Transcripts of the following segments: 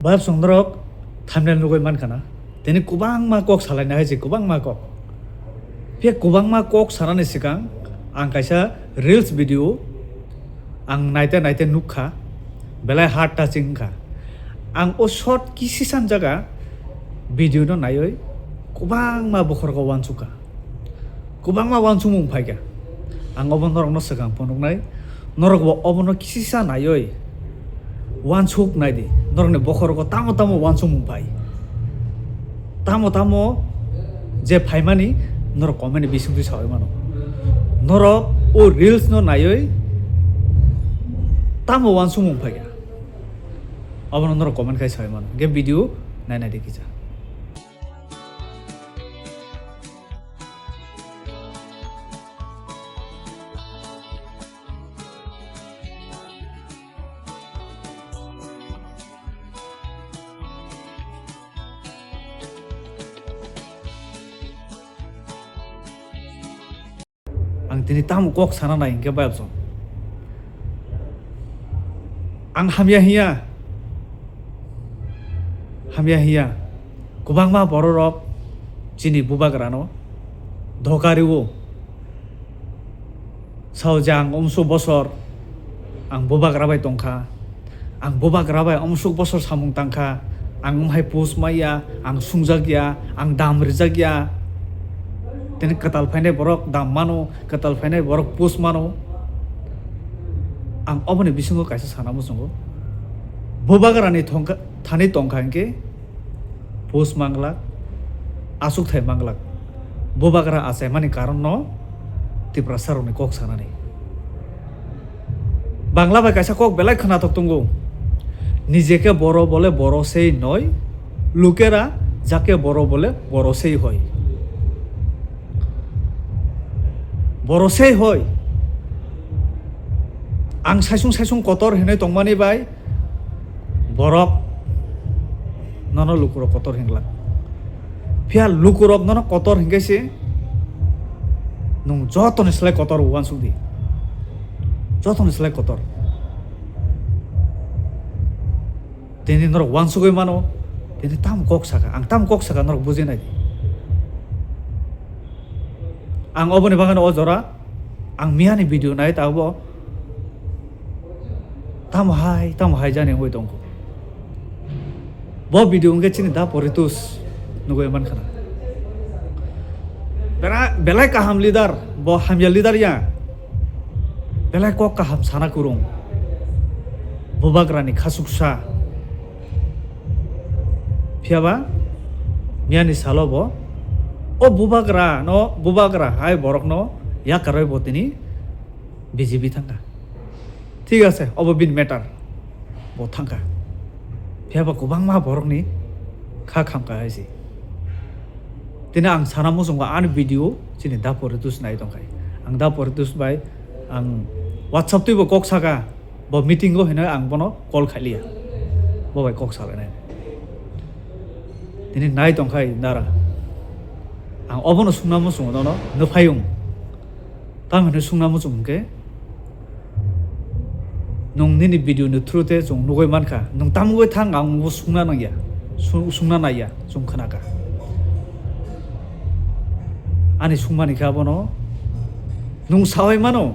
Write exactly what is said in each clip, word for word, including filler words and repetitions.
Bayapsong norok thumbnail nugwi mankha na? Tini kwbangma kok salaina hai se, kwbangma kok. Phiya kwbangma kok sanani swkang ang kaisa reels video ang naite naite nukha, belai heart touching wngkha. Ang o short kisi san jaga video no naiwi kwbangma bokhorok uansukha. Kwbangma uansukmung phaikha. Ang obo norokno swkang phunuknai. Norokbo obono kisisa naiwi uansuk naidi. Norokni bokhorogo tamo tamo uansukmung phai. Tamo tamo je phaimani norok comment ni bisingtwi saui mano. Norok o reels no naiwi tamo uansukmung phaikha. Obono norok comment khai saui mano. Hwnkhe video nai naidi kisa. Ang tini tamo kok sana nai hwnkhe bayapsong. Ang hamya hiya. Hamya hiya. Kwbangma bororok chini bubagrano dhoka rwo. Sao je ang umsuk bosor ang bubagra bai tongkha. Ang bubagra bai umsuk bosor samung tangkha. Ang wng hai post maya, ang sungjakya, ang dam rijakya. Tini kwtal phainai borok dam mano, kwtal phainai borok post mano. Ang oboni bisingo kaisa sana muchungo. Bubagrani thongkha, thani tongkha hwnkhe post manglak, aswk thai manglak. Bubagra achaimani karonno Tiprasarokni kok sanani. Bangla bai kaisa kok belai khwnathok tongo. নিজেকে বড় বলে বড় সেই নয়, লোকেরা যাকে বড় বলে বড় সেই হয়। Boro sei hoi. Ang saisung saisung kotor hinwi tongmani bai borok nono lukurok kotor hinglak. Phiya lukurok nono kotor hingkhe se nwng jotoni slai kotor uansuk di. Jotoni slai kotor. Tini norok uansugwi mano, tini tamo kok saka, ang tamo kok saka norok bujinai di. Ang oboni bagwi o jora ang miyani video nai tabuk tamo hai tamo hai jani wngwi tongkho. Bo video wngkhe chini da Poritus nugwi mankha na. Bera-, belai kaham leader, bo hamya leader ya. Belai kok kaham sana kwrwng. Bubagrani khasuksa. Phiyaba miyani salo bo o bubagra no, bubagra hai borok no yakarwi bo tini B J P thangkha. Thik ase, obo bini matter. Bo thangkha. Phiyaba kwbangma borokni kha khamkha hai se. Tini ang sana muchungo ani video chini da Poritus nai tongkhai. Ang da Poritus bai ang WhatsApp twibo kok saka. Bo meeting o hinwi ang bono call khailiya. Bo bai kok salainai. Tini nai tongkhai dara. Ang obono sungna muchungo nono, nuphayung. Tamo hinwi sungna muchung hwnkhe, nwng nini video ni through te chwng nugwi mankha, nwng tamo wngwi thang ang bo sungna nangya, su-, sungna naiya, chwng khnakha. Ani sungmani khe abono nwng saui mano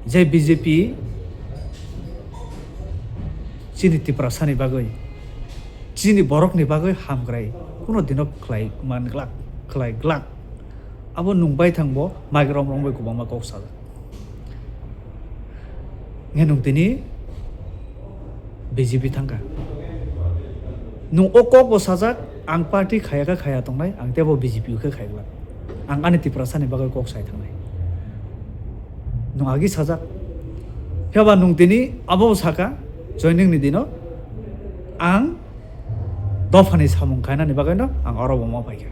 je B J P chini Tiprasani bagwi, chini borokni bagwi hamkrai kuno dino khlai man glak, khlai glak. Abo nwng bai thang bo mike rom rom bai kwbangma kok sajak. Nge nwng tini B J P thangkha. Nwng o kok bo sajak, ang party khaya kha khaya tongnai, ang tebo B J P khe khaiglak. Ang ani Tiprasani bagwi kok sai thangnai. Nwng agi sajak. Phiya ba nwng tini abo saka, joining ni dino ang dophani samung khainani bagwino ang oro bo ma phaikha.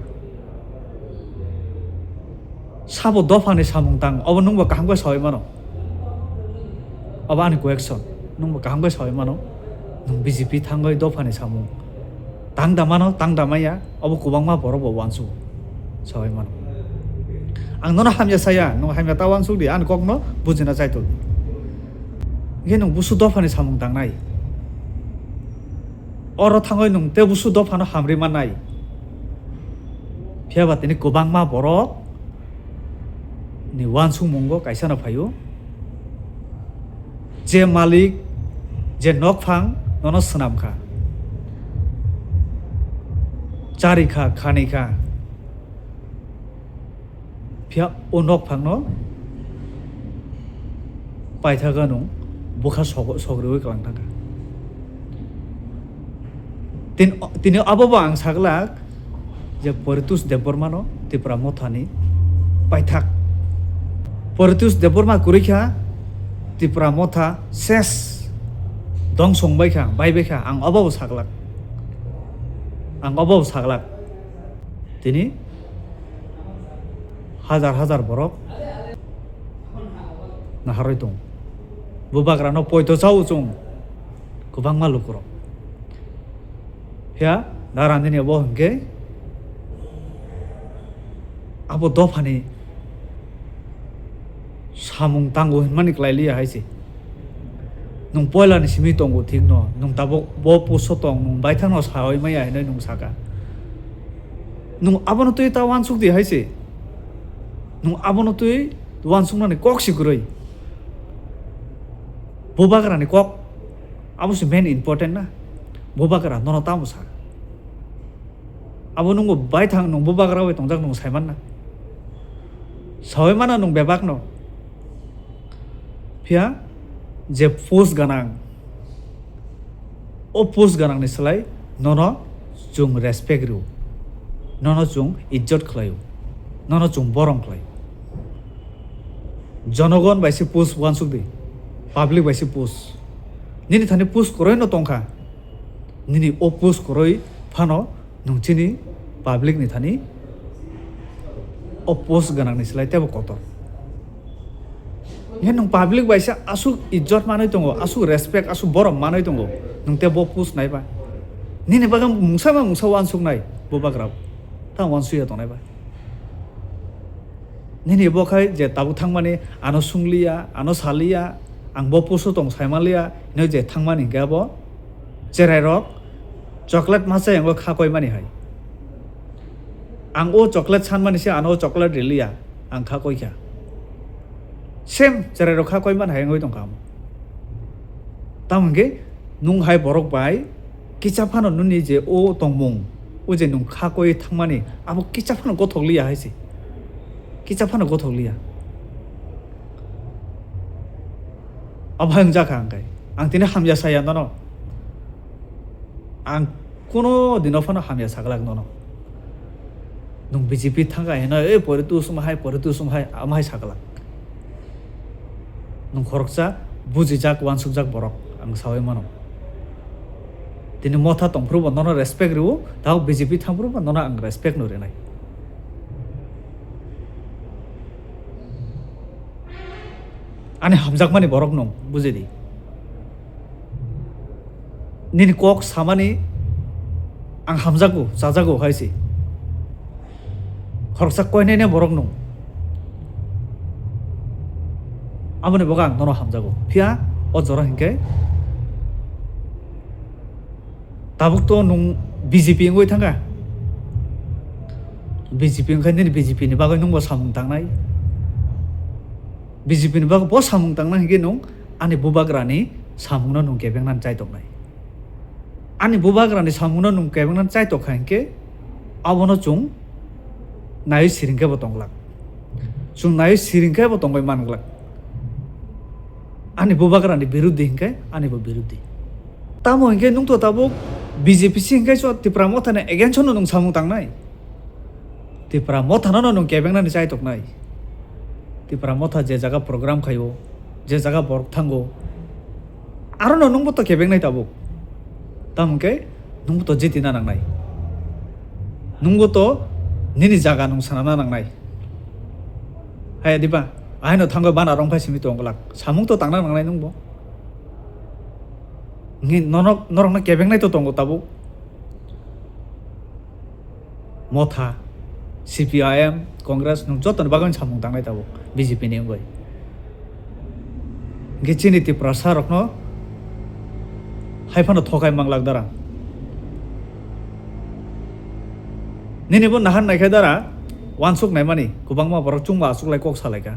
Sabo dophani samung tang, obo nwngbo kaham khe saui mano. Obo ani question, nwngbo kaham khe saui mano. Nwng B J P thangwi dophani samung tang da mano, tang da maya, obo kwbangma borok bo uansuk saui mano. Ang nono hamya saya, nwng hamya ta uansuk di, ani kokno bujina chaitok di. Hwnkhe nwng busu dophani samung tangnai. Oro thangwi nwng tei busu dophano hamri mannai. Phiya ba tini kwbangma borok ni uansukmungo kaisa no phaio, je malik, je nokphang nono swnam kha, chari kha, khani kha, phiya o nokphangno paithak nwng bwkha sog-, sogriui kwlang thangkha. Tin-, tini abobo ang saglak je Poritus Debbarmano Tipra Mothani paithak. Poritus Debbarma kwrwi kha Tipra Motha ses dongso wngbai kha, baibai kha, ang abobo saglak. Ang abobo saglak. Tini hajar hajar borok naharwi tongo. Bubagrano poito chao chwng kwbangma lukurok. Phiya da randini abo hwnkhe abo dophani samung tango hinmani kwlai liya hai se. Nwng poilani simi tongo thikno, nwng tabuk bo post-o tong, nwng baithangno saui maya hinwi nwng saka. Nwng abono twi ta uansuk di hai se. Nwng abono twi uansuknani kok si kwrwi. Bubagrani kok abo se main important na. Bubagra nono tamo sa? Abo nungbo baithang nwng bubagra bai tongjak nwng saimanna. Saui mana nwng bebakno. Phiya je post ganang, o post ganangni slai nono chwng respect rw, nono chwng ijjot khlaio, nono chwng borom khlaio. Jonogon bai se post uansuk di, public bai se post. Nini thani post kwrwi no tongkha, nini o post kwrwi phano nwng chini public ni thani o post gwnangni slai teibo kotor. Hwnkhe nwng public bai se aswk ijjot manwi tongo, aswk respect, aswk borom manwi tongo, nwng tei bo post nai ba? Nini bagwi mungsa ba mungsa uansuk nai bubagra, ta uansuk ya tongnai ba? Nini bo khai je tabuk thangmani ano sungliya, ano saliya, ang bo post-o tong saimanliya, hino je thangmani hingke abo cherairok chocolate masa yango kha koimani hai. Ang o chocolate sanmani se ano o chocolate riliya, ang kha koikha. Same cherairok kha koimani hai wngwi tongkha amo. Tamo hingke nwng hai borok bai kisa phano nini je o tongmung, o je nwng kha koi thangmani, abo kisa phano gothok liya hai se. Kisa phano gothok liya. Abo hai wngjakha ang kai. Ang tini hamya saya nono. Ang kuno dino phano hamya saglak nono. Nwng B J P thangkha hino, "E poritus wng hai, poritus wng hai," amo hai saglak. Nwng khoroksa bujijak, uansukjak borok, ang saui mano. Tini motha tongphuru bo nono respect rwo, tao B J P thangphuru bo nono ang respect no rinai. Ani hamjakmani borok nwng bujidi. Nini kok samani ang hamjago, chajago hai se. Khoroksa koinene borok nwng. Aboni bagwi ang nono hamjago. Phiya o jora hinkhe tabuk to nwng B J P wngwi thangkha. B J P wngkha nini B J P ni bagwi nwngbo samung tangnai. B J P ni bagwi bo samung tangnai hinkhe nwng ani bubagrani samungno nwng kebengnani chaitoknai. Ani bubagrani samungno nwng kebengnani chaitokha hinkhe abono chwng naiwi siringkhe bo tongglak. Chwng naiwi siringkhe bo tongwi manglak. Ani bubagrani biruddhi hinkhe anibo biruddhi. Tamo hinkhe nwng to tabuk B J P si hinkhe so Tipra Mothani against-o no nwng samung tangnai. Tipra Mothano no nwng kebengnani chaitoknai. Tipra Motha je jaga program khaio, je jaga borok thango, arono nwngbo to kebengnai tabuk. Tamo hwnkhe nwngbo to jitina nangnai. Nwngbo to nini jaga nwng sanana nangnai. Hai diba? Ahaino thango bana rong phai simi tongglak. Samung to tangna nangnai nwngbo. Ngi norok, norokno kebengnai to tongo tabuk. Motha, C P I M, Congress, nwng jotoni bagwi samung tangnai tabuk B J P ni wngwi. Hwnkhe chini Tiprasa rokno hai phano thokai manglak dara. Nini bo nahan naikhe dara, wansuk naimani, kwbangma borok chwngbo achuklai kok salaikha.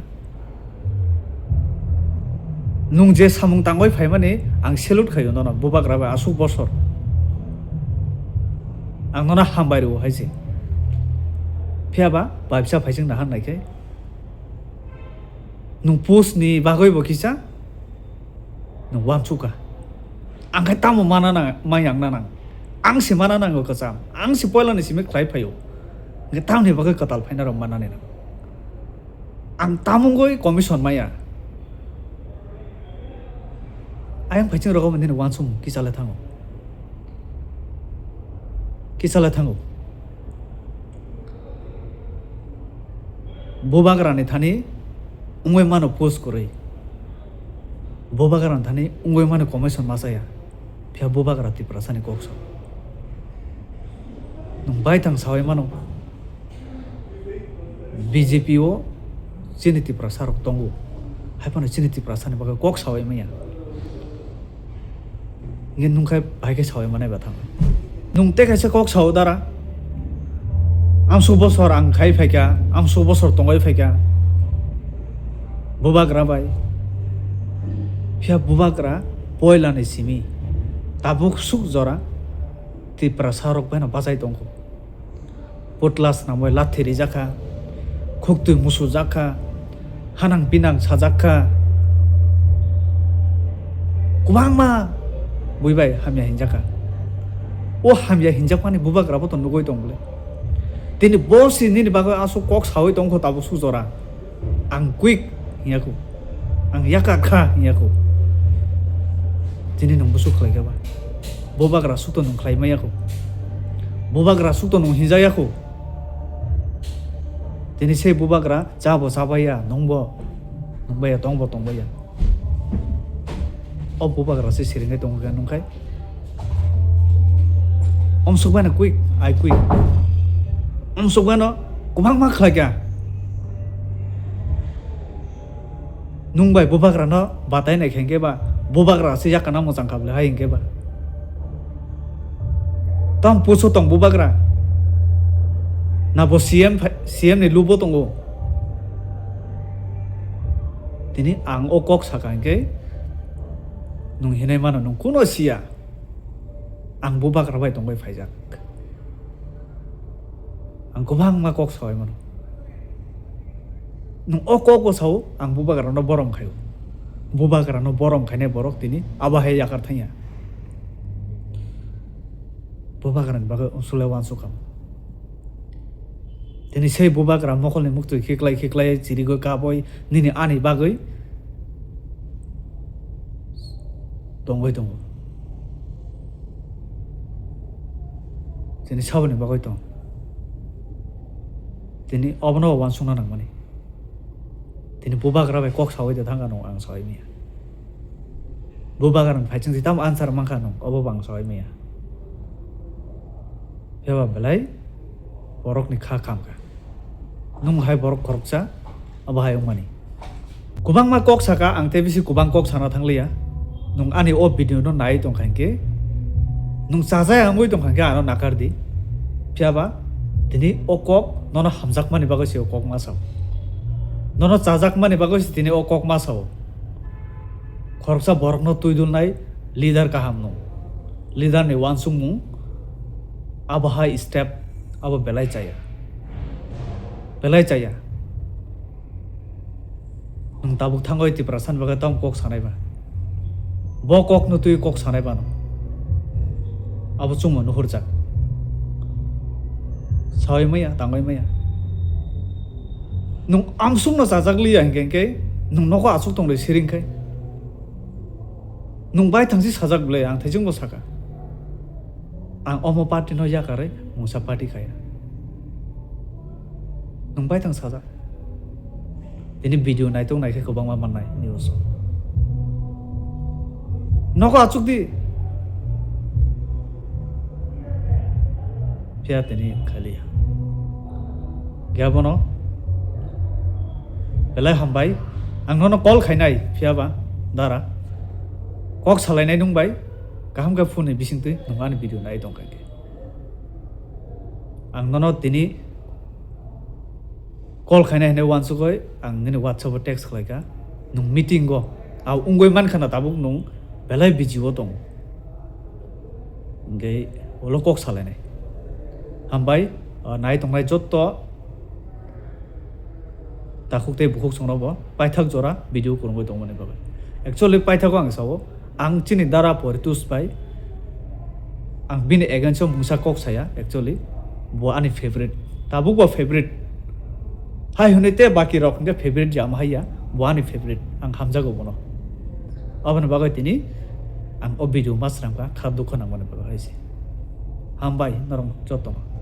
Nwng je samung tangwi phaimani, ang salute khaio nono, bubagra bai aswk bosor. Ang nono hambai rwo hai se. Phiya ba, baipsa phaising nahan naikhe. Nwng post ni bagwi bo kisa nwng wansukha. Ang khai tamo mana nang, mai ang na nang. Ang se mana nango kwcham. Ang se poila ni simi khlai phaio. Hwnkhe tamni bagwi kwtal phaina rok manani nang. Ang tamungoi commission maya. Ayang phaising rogo nini wansuk kisa le thango. Kisa le thango. Bubagra ni thani wngwi mano post kwrwi. Bubagra ni thani wngwi mano commission machaya. Phiya bubagra Tiprasa ni kok sao. Nwng baithang sawi mano. B J P o chini Tiprasa rok tongo. Hai phano chini Tiprasa ni bagwi kok sawi manya. Nge nung khai bai khe sawi manai ba thang. Nung te kaisa kok sao dara. Amsuk bosor ang khai phaikha, amsuk bosor tongwi phaikha. Bubagra bai. Phiya bubagra poila ni simi. Tabuk suk jora Tiprasa rok bai no bachai tongkho. Putla swnamwi lathi rijak kha, khuktwi musu jak kha, hanang pinang sajak kha. Kwbangma bui bai hamya hinjak kha. O hamya hinjakmani bubagra bo to nugwi tong bwle. Tini bo si nini bagwi aswk kok sawi tong kho tabuk suk jora. Ang quick hingya kho. Ang yakar kha hingya kho. Tini nwng busu khlai kha ba. Bubagra suk to nwng khlai maya kho. Bubagra suk to nwng hinjak ya kho. Tini sei bubagra cha bo cha bai ya, nwng bo nwng bai ya, tong bo tong bai ya. O bubagra se siring hai tong kha nwng khai. Omsuk bai no quick, I quick. Omsuk bai no kwbangma khlai kha. Nwng bai bubagra no batai nai khe hwnkhe ba, bubagra se yakana mwchang kha bwle hai hwnkhe ba. Tamo puso tong bubagra. Na bo C M phai, C M ni lubo tongo. Tini ang o kok saka hwnkhe nwng hinai mano nwng kuno siya. Ang bubagra bai tongbai phaijak. Ang kwbangma kok sawi mano. Nwng o kok bo sao, ang bubagra no borom khaio. Bubagra no borom khainai borok tini abo hai yakar thangya. Bubagra ni bagwi unsukle uansuk kha. Tini sei bubagra mokolni muktwi khiklai khiklai chirigwi kabwi nini ani bagwi tongwi tongo. Tini saboni bagwi tong. Tini obono uansukna nangmani. Tini bubagra bai kok sawi de thangkha nung ang sawi maya. Bubagra ni phaising si tamo answer mankha nung obo bo ang sawi maya. Phiya ba belai borok ni kha khamkha. Nung hai borok khoroksa abo hai wngmani. Kwbangma kok saka ang tei bisi kwbang kok sana thangliya. Nung ani o video no nai tongkha hinkhe, nung chajaya wngwi tongkha hinkhe ano nakar di. Phiya ba tini o kok nono hamjakmani bagwi se o kok ma sao. Nono chajakmani bagwi se tini o kok ma sao. Khoroksa borokno twi dulnai leader kaham nung. Leader ni uansukmung abo hai step abo belai chaya. Belai chaya. Nwng tabuk thangwi Tiprasa ni bagwi tamo kok sanai ba? Bo kok no twi kok sanai ba no? Abo chwngno nuhurjak. Sawi maya, tangwi maya. Nwng amsukno chajak liya hinkhe, hinkhe nwng nogo achuk tongwi siring khai. Nwng bai thangsi sajak bwle, ang thaichung bo saka. Ang omo party no yakarwi mungsa party khaya. Nwng bai thang sajak. Tini video naitok naikhe kwbangma mannai news o. Nogo achuk di. Phiya tini khaliya. Khe abono belai hambai. Ang nono call khainai phiya ba dara. Kok salainai nwng bai. Kaham khe phone ni bisingtwi nwng ani video nai tongkha khe. Ang nono tini call khainai hinwi uansukwi ang nini WhatsApp-o text khlaikha. Nwng meeting-o, a wngwi mankha na tabuk nwng belai busy-o tongo. Hwnkhe ulo kok salainai. Hambai, o nai tongnai jotto takhuk tei bukhuk chwngno bo paithak jora video kwrwngwi tongmani bagwi. Actually, paithago ang sao, ang chini dara Poritus bai, ang bini against-o mungsa kok saya, actually, bo ani favorite. Tabuk bo favorite. Hai hwnwi tei baki rok hwnkhe favorite jama haiya, bo ani favorite. Ang hamjago bono. Aboni bagwi tini ang o video ma swnamkha, kha dukha nangmani bagwi hai se. Hambai norok jotono.